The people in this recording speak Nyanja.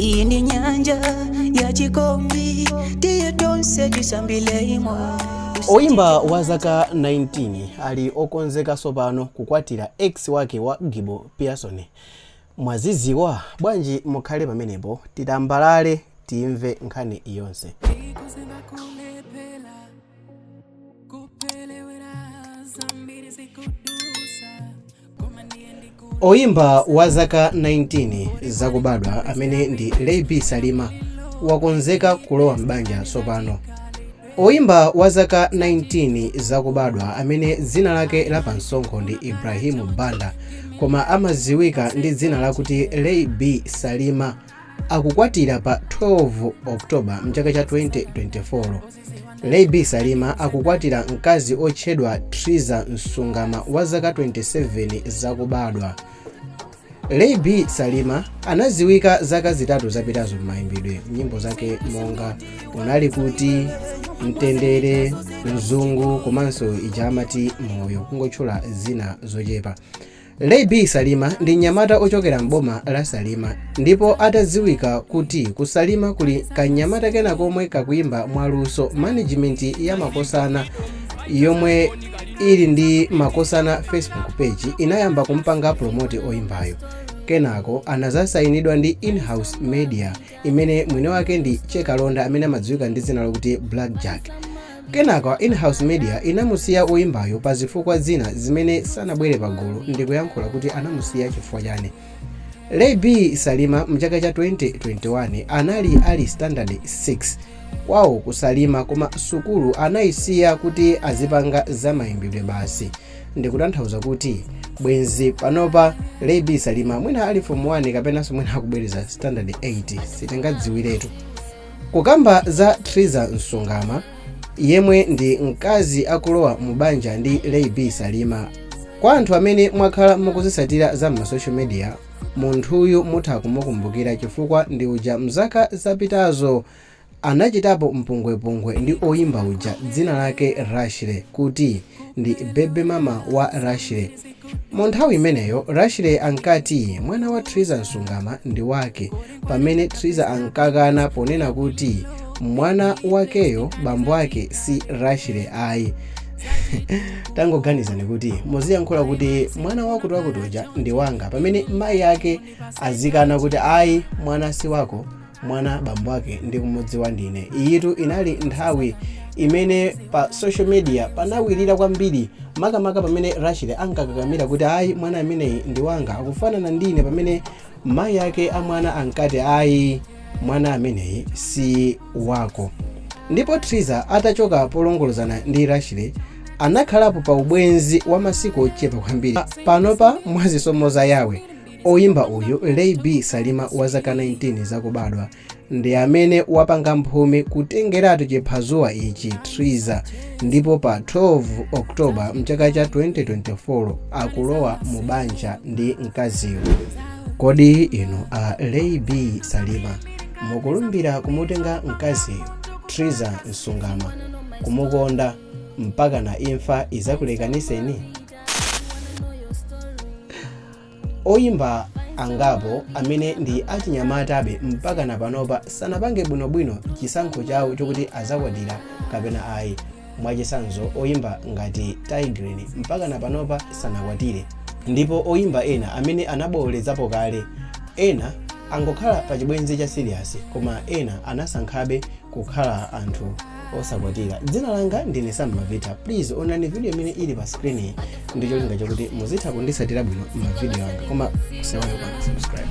Iyi ndi nyanja ya chikondi, tiye tonse tisambilemo. Oyimba wa zaka 19 ali okonzeka tsopano kukwatira ex wake wa Gibo Pearson. Mwaziziwa bwanji? Mukhale pamenepo titambalale timve nkhani yonse. Oyimba wa zaka 19 zakubadwa amene ndi Ray B Salima wakonzeka kulowa m'banja tsopano. Oyimba wa zaka 19 zakubadwa amene dzina lake la pamsonkho ndi Ibrahim Banda koma amadziwika ndi dzina lakuti Ray B Salima akukwatira pa 12 October mchaka cha 2024. Ray B Salima akukwatira mkazi otchedwa Triza Msungama wa zaka 27 zakubadwa. Ray B Salima anaziwika zaka zitatu zapitazo m'mayimbidwe nyimbo zake monga Unali Kuti, Mtendere, Mzungu komanso ija amati Moyo, kungotchula zina zochepa. Ray B Salima ndi mnyamata ochokera m'boma la Salima ndipo atadziwika kuti ku Salima kuli kamnyamata kena komwe kakuyimba mwaluso, management ya Makosana yomwe ili ndi Makosana Facebook page inayamba kumpanga promote oyimbayo. Kenako anazasayinidwa ndi In-House Media imene mwini wake ndi Chekalonda amene amadziwika ndi dzina lokuti Black Jack. Kenako In-House Media inamusiya oyimbayo pa zifukwa zina zimene sanabwere pagulu ndikuyankhula kuti anamusiya chifukwa chani. Ray B Salima mchaka cha 2021 anali ali standard 6 kwawo ku Salima koma sukulu anayisiya kuti azipanga zamayimbidwe basi. Ndikutanthauza kuti bwenzi panopa Ray B Salima mwina ali form 1 kapenanso mwina akubwereza standard 8, sitingadziwiretu. Kukamba za Triza Msungama yemwe ndi mkazi akulowa mu banja ndi Ray B Salima, kwa anthu amene mwakhala mukuzisatira za ma social media, munthuyu mutha kumukumbukira chifukwa ndi uja mzaka zapitazo anachitapo mpungwepungwe ndi oyimba uja dzina lake Rashley kuti ndi baby mama wa Rashley. Mu nthawi imeneyo Rashley ankati mwana wa Triza Msungama ndi wake pamene Triza ankakana ponena kuti mwana wakeyo bambo ake si Rashley ayi. Tangoganizani kuti muziyankhula kuti mwana wakuti wakuti uja ndi wanga pamene mayi ake azikana kuti ayi, mwana si wako, mwana bambo ake ndikumudziwa ndine. Iyitu inali nthawi imene pa social media panawirira kwambiri, makamaka pamene Rashley ankakakamira kuti ayi, mwana ameneyi ndi wanga, akufanana ndine, pamene mayi ake a mwana ankati ayi, mwana ameneyi si wako. Ndipo Triza atachoka polongolozana ndi Rashley anakhalapo pa ubwenzi wa masiku ochepa kwambiri. Panopa mwazisomo za Yahweh, oyimba uyu Ray B Salima wa zaka 19 zakubadwa ndi amene wapanga mphumi kutengeratu chiphazuwa ichi Triza, ndipo pa 12 October mchaka cha 2024 akulowa mu banja ndi mkaziyo. Kodi inu a Ray B Salima mukulumbira kumutenga mkaziyo Triza Msungama kumukonda mpaka na imfa izakulekaniseni? Oyimba angapo amene ndi achinyamatabe mpaka na panopa sanapange bwinobwino chisankho chawo chokuti azakwatira kapena ayi. Mwachitsanzo, oyimba ngati Tay Grin mpaka na panopa sanakwatire, ndipo oyimba ena amene anabowolezapo kale, ena angokhala pa chibwenzi cha serious, koma ena anasankhabe kukhala anthu osakwatira. Dzina langa ndine Sam Mavita. Please onani video imene ili pa screen iyi ndi cholinga chakuti muzitha kundisatira bwino ma video anga, koma musaiwale kupanga subscribe.